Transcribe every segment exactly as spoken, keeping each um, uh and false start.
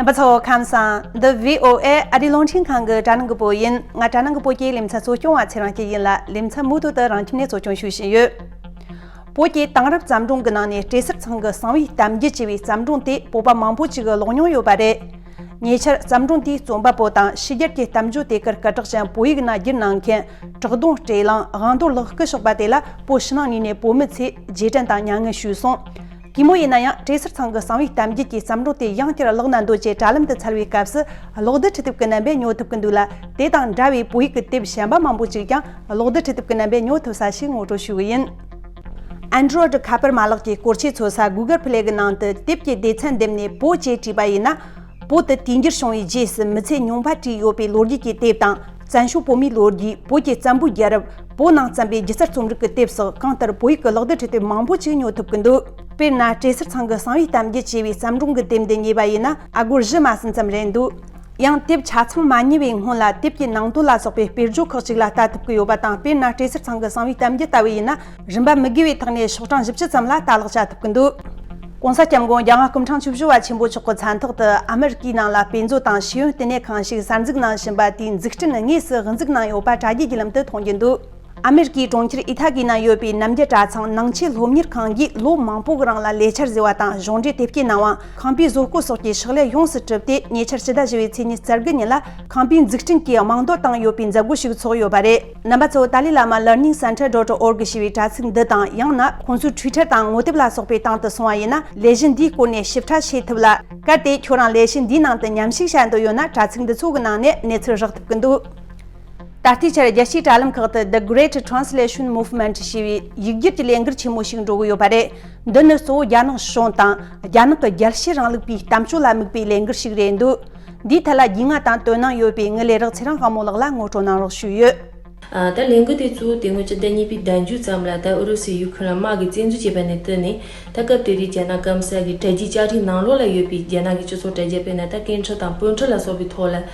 རྣམ་པ་ཚོ་ཁམས་བཟང་། འདི་བྷི་ཨོ་ཨེ་ཨ་རིའི་རླུང་འཕྲིན་ཁང་གི་དྲ་ནང་གི་བོད་ཡིན། ང་དྲ་ནང་གི་བོད་ཀྱི་ལེ་ཚན་གཙོ་སྐྱོང་བ་ཚེ་རིང་སྐྱིད་ཡིན་ལ། ལེ་ཚན་མུ་མཐུད་དུ་རང་ཁྱིམ་ནས་གཙོ་སྐྱོང་ཞུ་བཞིན་ཡོད། བོད་ཀྱི་དེང་རབས་བརྩམས་སྒྲུང་གི་ནང་ནས་བྲེ་སེར་ཚང་གི་གསང་བའི་གཏམ་རྒྱུད་ཅེས་པའི་བརྩམས་སྒྲུང་དེ་བོད་པ་མང་པོ་ཅིག་གིས་ཀློག་མྱོང་ཡོད་པ་རེད། ཉེ་ཆར་བརྩམས་སྒྲུང་དེའི་རྩོམ་པ་པོ་དང་ཕྱི་རྒྱལ་གྱི་གཏམ་བརྗོད་དེ་གར་སྐད་གྲགས་ཅན་བོད་ཡིག་ནང་བསྒྱུར་གནང་མཁན་བྲག་གདོང་སྤྲེལ་གླང་དབང་རྡོར་ལགས་སྐུ་གཤེགས་པ་དེ་ལ་བོད་ཕྱི་ནང་གཉིས་ནས་བོད་མི་ཚོས་རྗེས་དྲན་དང་མྱ་ངན་ཞུས་སོང་། གུས་མོ་ཡིན་ན་ཡང་བྲེ་སེར་ཚང་གི་གསང་བའི་གཏམ་རྒྱུད་ཀྱི་བརྩམས་སྒྲུང་དེ་ཡང་བསྐྱར་ཀློག་ན་འདོད་ཅེས་དྲ་ལམ་དུ་འཚར་བའི་སྐབས་སུ། ཀློག་བསྡུར་འབྲི་ཐབས་ཀྱི་རྣམ་པས་ཉོ་ཐུབ་ཀྱི་འདུག་ལ། དེ་དང་འདྲ་བའི་བོད་ཡིག་གི་དེབ་གཞན་པ་མང་པོ་ཅིག་ཀྱང་ཀློག་བསྡུར་འབྲི་ཐབས་ཀྱི་རྣམ་པས་ཉོ་ཐུབ་ས་ཞིག་ངོ་སྤྲོད་ཞུ་གི་ཡིན། Android ཁ་པར་མ་ལག་གི་སྐོར་ཆས་འཚོལ་ས་Google Play གི་ནང་དུ་དེབ་ཀྱི་སྡེ་ཚན་འདེམས་ནས་བོད་ཅེས་བྲིས་པ་ཡིན་ན། བོད་དུ་དུས་འགྱུར་བྱུང་བའི་རྗེས་སུ་མི་ཚེ་ཉུང་བ་བྲིས་ཡོད་པའི་ལོ་རྒྱུས་ཀྱི་དེབ་དང་། བཙན་བྱོལ་བོད་མིའི་ལོ་རྒྱུས། བོད་ཀྱི་བཙན་པོའི་རྒྱལ་རབས། བོད་ནང་བརྩམས་པའི་སྒྱུ་རྩལ་རྩོམ་རིག་གི་དེབ་སོགས། གང་ལྟར་བོད་ཡིག་གི་ཀློག་བསྡུར་འབྲི་དེབ་མང་པོ་ཅིག་ཉོ་ཐུབ་ཀྱི་འདུག་དཔེར་ན། བྲེ་སེར་ཚང་གི་གསང་བའི་གཏམ་རྒྱུད་ཅེས་པའི་བརྩམས་སྒྲུང་གི་དེབ་འདི་ཉོས་པ་ཡིན་ན། ཨ་སྒོར་བཞི་མ་ཟིན་ཙམ་རེད་འདུག་ཡང་དེབ་ཆ་ཚང་མ་ཉོས་པའི་སྔོན་ལ་དེབ་ཀྱི་ནང་དོན་ལ་སོགས་པའི་དཔེར་བརྗོད་ཁག་ཅིག་ལ་ལྟ་ཐུབ་ཀྱི་ཡོད་པ་དང་། དཔེར་ན། བྲེ་སེར་ཚང་གི་གསང་བའི་གཏམ་རྒྱུད་ལྟ་བུ་ཡིན་ན། རིན་པ་མི་དགོས་པའི་ཐོག་ནས་ཤོག་གྲངས་བཞི་བཅུ་ཙམ་ལ་ལྟ་ཀློག་བྱ་ཐུབ་ཀྱི་འདུག་གོང་ས་སྐྱབས་མགོན་རྒྱལ་བ་སྐུ་ཕྲེང་བཅུ་བཞི་པ་ཆེན་པོ་མཆོག་གི་མཚན་ཐོག་ཏུ་ཨ་མེ་རི་ཀའི་ནང་ལ་དཔེ་མཛོད་དང་ཤེས་ཡོན་བསྟི་གནས་ཁང་ཞིག་གསར་འཛུགས་གནང་བཞིན་པ་དེའི་འཛུགས་སྐྲུན་དངོས་སུ་དབུ་འཛུགས་གནང་ཡོད་པ་དྲ་རྒྱའི་བརྒྱུད་ལམ་དུ་མཐོང་རྒྱུ་འདུག་ཨ་མེ་རི་ཀའི་གྲོང་ཁྱེར་ཨི་ཐ་གིའི་ནང་ཡོད་པའི་རྣམ་རྒྱལ་གྲྭ་ཚང་ནང་ཆོས་སློབ་གཉེར་ཁང་གིས་ལོ་མང་པོ་གི་རིང་ལ་ལས་འཆར་བཟོས་པ་དང་། གཞུང་འབྲེལ་དེབ་སྐྱེལ་གནང་བ། ཁང་པའི་བཟོ་བཀོད་སོགས་ཀྱི་ཕྱག་ལས་ཡོངས་སུ་གྲུབ་སྟེ། ཉེ་ཆར་ཕྱི་ཟླ་བཞི་པའི་ཚེས་ཉི་ཤུ་རྩ་དགུ་ཉིན་ལ་ཁང་པའི་འཛུགས་སྐྲུན་གྱི་རྨང་རྡོ་བཏིང་ཡོད་པའི་མཛད་སྒོ་ཞིག་ཚོགས་ཡོད་པ་རེད། རྣམ་པ་ཚོ་ཏཱ་ལའི་བླ་མ་learning center dot org ཞེས་པའི་དྲ་ཚིགས་འདི་དང་། ཡང་ན་ཁོང་ཚོའི་Twitter དང་ངོ་དེབ་ལ་སོགས་པའི་སྟེང་དུ་སོང་བ་ཡིན་ན། ལས་གཞི་འདིའི་སྐོར་ནས་ཞིབ་ཕྲ་ཤེས་ཐུབ་ལ། གལ་ཏེ་ཁྱོད་རང་ལས་གཞི་འདིའི་ནང་དུ་མཉམ་ཞུགས་བྱ་འདོད་ཡོད་ན། དྲ་ཚིགས་འདི་ཚོ་གི་ནང་ནས་གནས་ཚུལ་རག་ཐུབ་ཀྱི་འདུག་ད་ལྟའི་ཆར་རྒྱལ་སྤྱིའི་དྲ་ལམ་ཁག་ཏུ་The Great Translation Movement ཞེས་པའི་ཡིག་སྒྱུར་གྱི་ལས་འགུལ་ཆེན་མོ་ཞིག་འགྲོ་གི་ཡོད་པ་རེད། འདི་ནི་གཙོ་བོ་རྒྱ་ནག་གཞུང་དང་རྒྱ་ནག་གི་རྒྱལ་གཅེས་རིང་ལུགས་པའི་གཏམ་སྤྱོད་ལ་དམིགས་པའི་ལས་འགུལ་ཞིག་རེད་འདུག་འདིའི་ཐད་ལ་རྒྱུས་མངའ་དང་དོ་སྣང་ཡོད་པའི་ངའི་ལས་རོགས་ཚེ་རིང་དབང་མོ་ལགས་ལ་ངོ་སྤྲོད་གནང་རོགས་ཞུས་ཡོད། ཨ། ད་ལས་འགུལ་དེ་གཙོ་བོ་དེ་སྔོན་ཕྱི་ཟླ་གཉིས་པའི་ཟླ་མཇུག་ཙམ་ལ། ད་ཨུ་རུ་སུའི་ཡུ་ཁུན་ལ་དམག་གིས་བཙན་འཛུལ་བྱས་པ་ནས་བསྟུན་ནས། ད་སྐབས་དེ་དུས་རྒྱ་ནག་སྐམ་ས་གི་དྲ་རྒྱའི་ལྕགས་རིའི་ནང་ལོགས་ལ་ཡོད་པའི་རྒྱ་ནག་གི་སྤྱི་ཚོགས་དྲ་རྒྱ། དཔེར་ན་ད་སྐད་འཕྲིན་དང་པོན་ཁྲིད་ལ་སོགས་པའི་ཐོག་ལ། ཨ།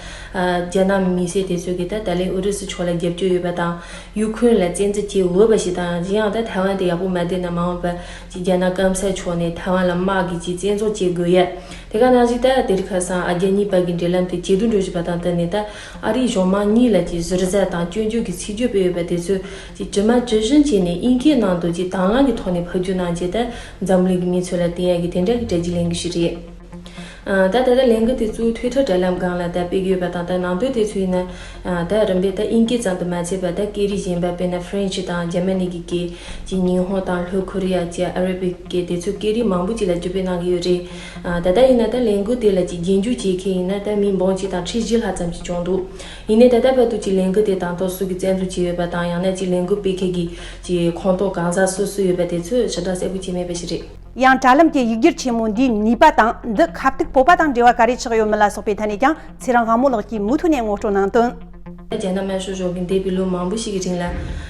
རྒྱ་ནག་མི་སེར་དེ་ཚོ་གིས་ད་ད་ལན་ཨུ་རུ་སུ་ཕྱོགས་ལ་རྒྱབ་སྐྱོར་ཡོད་པ་དང་། ཡུ་ཁུན་ལ་བཙན་འཛུལ་བྱེད་འོས་པ་ཞིག་དང་། གཞན་ཡང་ད་ཐའེ་ཝན་དེ་ཡག་པོ་མ་བསྡད་ན་མ་འོངས་པར་ཅིག་རྒྱ་ནག་སྐམ་ས་ཕྱོགས་ནས་ཐའེ་ཝན་ལ་དམག་གིས་ཅིག་བཙན་བཟུང་བྱེད་དགོས་ཡ། དེ་ག་ནང་བཞིན་ད་དེ་རིང་ཁ་སང་ཨ་རྒྱ་གཉིས་བར་གྱི་འབྲེལ་ལམ་དེ་ཇེ་སྡུག་འགྲོ་བཞིན་པ་དང་བསྟུན་ནས། ད་ཨ་རིའི་གཞུང་མང་གཉིས་ལ་ཅིག་ཟུར་ཟ་དང་སྐྱོན་བརྗོད་ཀྱི་ཚིག་བརྗོད་སྤེལ་ཡོད་པ་དེ་ཚོ་ཅིག་དྲི་མ་དྲི་ཞིབ་བྱས་ནས་དབྱིན་སྐད་ནང་དུ་ཅིག་དྭང་བླངས་ཀྱི་ཐོག་ནས་ཕབ་སྒྱུར་གནང་རྗེས། ད་འཛམ་གླིང་གི་མི་ཚོ་ལ་བསྟན་ཡ་གི་དེ་འདྲ་གི་དྲ་རྒྱའི་ལས་འགུལ་ཞིག་རེད། ཨ། ད་ད་ལྟ་ལས་འགུལ་དེ་གཙོ་བོ་Twitter དྲ་ལམ་སྒང་ལ་ད་སྤེལ་གྱི་ཡོད་པ་དང་། ད་ནང་དོན་དེ་ཚོ་ཡིན་ན། ཨ། ད་རིམ་པས་ད་དབྱིན་སྐད་ཙམ་དུ་མ་ཚད་པར། ད་སྐད་རིགས་གཞན་པ། དཔེར་ན་French དང་Germany གི་སྐད། ཅིག་ཉི་ཧོང་དང་ལྷོ་ཁོ་རེ་ཡ། ཅིག་Arabic སྐད། དེ་ཚོའི་སྐད་རིགས་མང་པོ་ཅིག་ལ་བསྒྱུར་བཅོས་གནང་གི་ཡོད་རེད། ཨ། ད་ལྟ་ཡིན་ན་ད་ལས་འགུལ་དེ་ལ་ཅིག་རྒྱན་འཇུག་བྱེད་མཁན་ཡིན་ན་ད་མི་འབུམ་གཅིག་དང་ཁྲི་བཞི་ལྷག་ཙམ་ཅིག་བྱུང་འདུག་ཡིན་ནའི་ད་ལྟ་བར་དུ་ཅིག་ལས་འགུལ་དེ་དང་ཐོག་སུ་གིས་བཙན་འཛུལ་བྱས་ཡོད་པ་དང་། ཡང་ན་ཅིག་ལས་འགུལ་སྤེལ་མཁན་གྱི་ཅིག་ཁོངས་གཏོགས་གང་ཟག་སུ་སུ་ཡོད་པ་དེ་ཚོ་ཞིབ་ཕྲ་གསལ་པོ་བྱས་མེད་པ་ཞིག་རེད། ཡང་དྲ་ལམ་གྱི་ཡིག་སྒྱུར་ཆེན་མོ་འདིའི་ནུས་པ་དང་། འདི་ཁ་ཐུག་བོད་པ་དང་འབྲེལ་བ་ག་རེ་ཆགས་ཡོད་མེད་ལ་སོགས་པའི་ཐད་ནས་ཀྱང་ཚེ་རིང་དབང་མོ་ལགས་ཀྱིས་མུ་མཐུད་ནས་ངོ་སྤྲོད་གནང་དོན། རྒྱ་ནག་དམར་ཤོག་གཞུང་གིས་འདས་པའི་ལོ་མང་པོ་ཞིག་གི་རིང་ལ།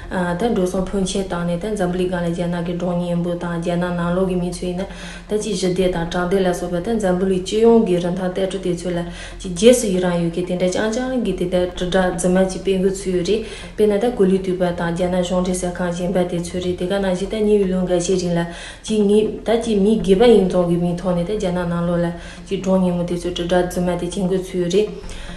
ཨ། ད་འགྲོ་སོང་ཕོན་ཆེན་བཏང་ནས། ད་འཛམ་བུ་གླིང་སྒང་ལ་རྒྱ་ནག་གི་གྲངས་ཉུང་མི་དང་རྒྱ་ནག་ནང་ལོགས་ཀྱི་མི་ཚོ་ཡིན་ན། ད་ཅིག་ཞི་བདེ་དང་དྲང་བདེན་ལ་སོགས་པ། ད་འཛམ་བུ་གླིང་སྤྱི་ཡོངས་ཀྱི་རིན་ཐང་གཏད་གྲོགས་དེ་ཚོ་ལ་ཅིག་རྗེས་སུ་ཡི་རང་ཡོད་མཁན་དེ་འདྲ་རྐྱང་རྐྱང་གི་དེ་འདྲ་དྲིལ་བསྒྲགས་རྫུན་མ་ཅིག་སྤེལ་མཁན་ཚོ་ཡོད་རེད། དཔེར་ན་ད་གོ་ལའི་སྟོད་པ་དང་རྒྱ་ནག་གཞུང་འབྲེལ་གསར་ཁང་གཞན་པ་དེ་ཚོ་རེད། དེ་ག་ནང་བཞིན་ད་ཉེ་བའི་ལོ་འགའ་ཤས་རིང་ལ་ཅིག་ངེས་ད་ཅིག་མི་སྒེར་པ་ཡིན་ཙང་གི་མིང་ཐོག་ནས་ད་རྒྱ་ནག་ནང་ལོགས་ལ་ཅིག་གྲངས་ཉུང་མི་དེ་ཚོ་དྲིལ་བསྒྲགས་རྫུན་མ་དེ་བྱེད་མཁན་ཚོ་ཡོད་རེད།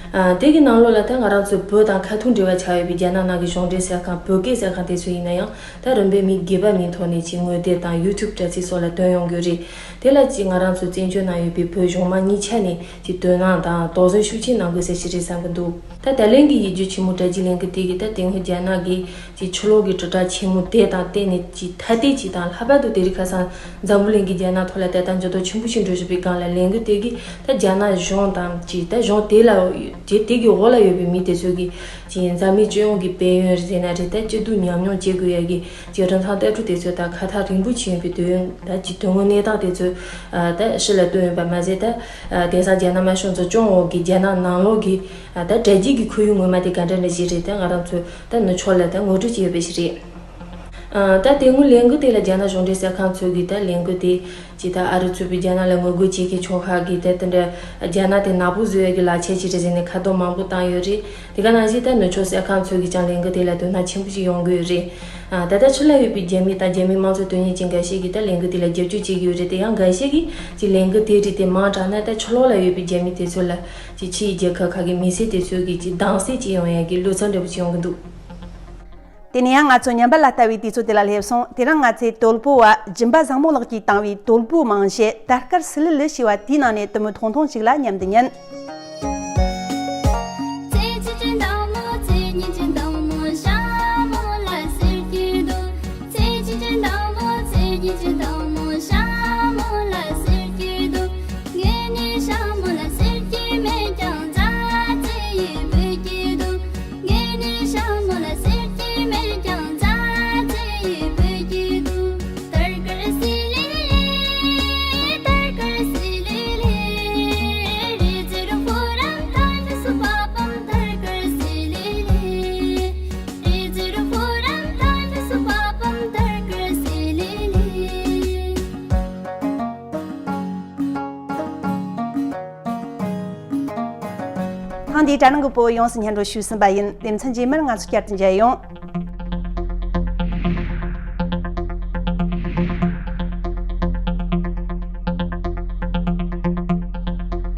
ཨ། དེ་གི་ནང་ལོགས་ལ་ད་ང་རང་ཚོ་བོད་དང་ཁ་ཐུག་འབྲེལ་བ་ཆགས་ཡོད་པའི་རྒྱ་ནག་ནང་གི་གཞུང་འབྲེལ་གསར་ཁང་བོད་སྐད་གསར་ཁང་དེ་ཚོ་ཡིན་ན་ཡང་། ད་རིམ་པས་མི་སྒེར་པ་མིང་ཐོག་ནས་ཅིག་ངོ་དེབ་དང་YouTube དྲ་ཚིགས་སོགས་ལ་ཐོན་ཡོང་གི་རེད། དེ་ལ་ཅིག་ང་རང་ཚོ་བཙན་བྱོལ་ནང་ཡོད་པའི་བོད་གཞུང་མང་གཉིས་ཆ་ནས་ཅིག་དོ་སྣང་དང་དོགས་ཟོན་ཤུགས་ཆེན་གནང་དགོས་ས་ཞིག་རེད་བསམ་གྱི་འདུག་ད་ད་ལན་གྱི་ཡིག་སྒྱུར་ཆེན་མོ་དྲ་རྒྱའི་ལས་འགུལ་དེ་གིས་ད་དེ་སྔོན་རྒྱ་ནག་གི་ཅིག་ཕྱི་ལོགས་ཀྱི་དྲིལ་བསྒྲགས་ཆེན་མོ་དེ་དང་བསྟུན་ནས། ཅིག་ཐ་དད་ཅིག་དང་། ལྷག་པར་དུ་དེ་རིང་ཁ་སང་འཛམ་བུ་གླིང་གི་རྒྱ་ནག་ཐོག་ལ་ད་ལྟ་འགྱུར་ལྡོག་ཆེན་པོ་ཞིག་འགྲོ་བཞིན་པའི་སྒང་ལ། ལས་འགུལ་དེ་གིས་ད་རྒྱ་ནག་གཞུང་དང་། ཅིག་ད་གཞུང་དེ་ལ་དེ་དེ་གི་འོག་ལ་ཡོད་པའི་མི་དེ་ཚོ་གིས་ཅིག་འཛམ་གླིང་སྤྱི་ཡོངས་ཀྱི་དཔལ་ཡོན་ཟེར་ན་རེད། ད་སྐྱིད་སྡུག་མཉམ་མྱོང་བྱེད་དགོས་ཡ་གི་ཅིག་རིན་ཐང་གཏད་གྲོགས་དེ་ཚོ་ད་ཁ་ཐག་རིང་པོ་ཕྱིན་ཡོད་པའི་དུས་ཡུན། ད་ཅིག་དོན་དངོས་གནས་སྟངས་དེ་ཚོ་ད་ཕྱི་ལ་བཏོན་ཡོད་པ་མ་ཟད། ད་དེང་སང་རྒྱ་ནག་དམར་ཤོག་འཛིན་སྐྱོང་འོག་གི་རྒྱ་ནག་ནང་ལོགས་ཀྱི་ད་དྲ་རྒྱའི་གི་ཁོར་ཡུག་ངོ་མ་དེ་ག་འདྲ་འདྲ་ཞིག་རེད། ད་ང་རང་ཚོ་ད་ནུབ་ཕྱོགས་ལ་ད་ངོ་སྤྲོད་བྱས་ཡོད་པ་ཞིག་རེད། ཨ། ད་དེ་སྔོན་ལས་འགུལ་དེ་ལ་རྒྱ་ནག་གཞུང་འབྲེལ་གསར་ཁང་ཚོ་གིས་ད་ལས་འགུལ་དེ་ཅིག་ད་ཨ་རི་གཙོས་པའི་རྒྱ་ནག་ལ་ངོ་རྒོལ་བྱེད་མཁན་ཕྱོགས་ཁག་གིས་ད་དེ་འདྲ་རྒྱ་ནག་དེ་ནག་པོ་བཟོ་ཡ་གི་ལག་ཆ་ཅིག་རེད་ཟེར་ནས་ཁ་རྡུང་མང་པོ་བཏང་ཡོད་རེད། དེ་ག་ནང་བཞིན་ད་ནུབ་ཕྱོགས་གསར་ཁང་ཚོ་གིས་ཀྱང་ལས་འགུལ་དེ་ལ་དོ་སྣང་ཆེན་པོ་ཞིག་ཡོང་གི་ཡོད་རེད། ད་ལྟ་ཕྱི་ལ་ཡོད་པའི་རྒྱ་མི་དང་རྒྱ་མིའི་དམངས་གཙོ་དོན་གཉེར་ཅན་འགའ་ཤས་ཀྱིས་ད་ལས་འགུལ་དེ་ལ་རྒྱབ་སྐྱོར་བྱེད་ཀྱི་ཡོད་རེད་དེ། ཡང་འགའ་ཤས་ཀྱིས་ཀྱི་ལས་འགུལ་དེ་རིགས་དེ་མང་དྲགས་ན་ད་ཕྱི་ལོགས་ལ་ཡོད་པའི་རྒྱ་མི་དེ་ཚོ་ལ་ཀྱི་ཕྱིའི་རྒྱལ་ཁབ་ཁག་གི་མི་སེར་དེ་ཚོས་ཀྱི་ཀྱི་གདུང་སེམས་ཅིག་ཡོང་ཡ་གི་བློ་འཚབ་འདྲ་པོ་ཅིག་ཡོང་གི་འདུག། དེ་ནས་ཡང་ང་ཚོ་ཉམས་པ་ལ་ལྟ་བའི་དུས་ཚོད་དེ་ལ་སླེབས་སོང་། དེ་རིང་ང་ཚོས་དོལ་པོ་བ་སྦྱིན་པ་བཟང་མོ་ལགས་ཀྱིས་བཏང་བའི་དོལ་པོའི་རྨང་གཞི་དར་དཀར་སི་ལི་ལི་ཞེས་པ་དེའི་ནང་ནས་དུམ་བུ་ཐུང་ཐུང་ཞིག་ལ་མཉམ་དུ་ཉན། ཐེངས་འདིའི་དྲ་ནང་གི་བོད་ཡོངས་སུ་སྙན་སྒྲོན་ཞུས་ཟིན་པ་ཡིན། དེ་མཚམས་རྗེས་མར་ང་ཚོ་བསྐྱར་དུ་མཇལ་ཡོང་།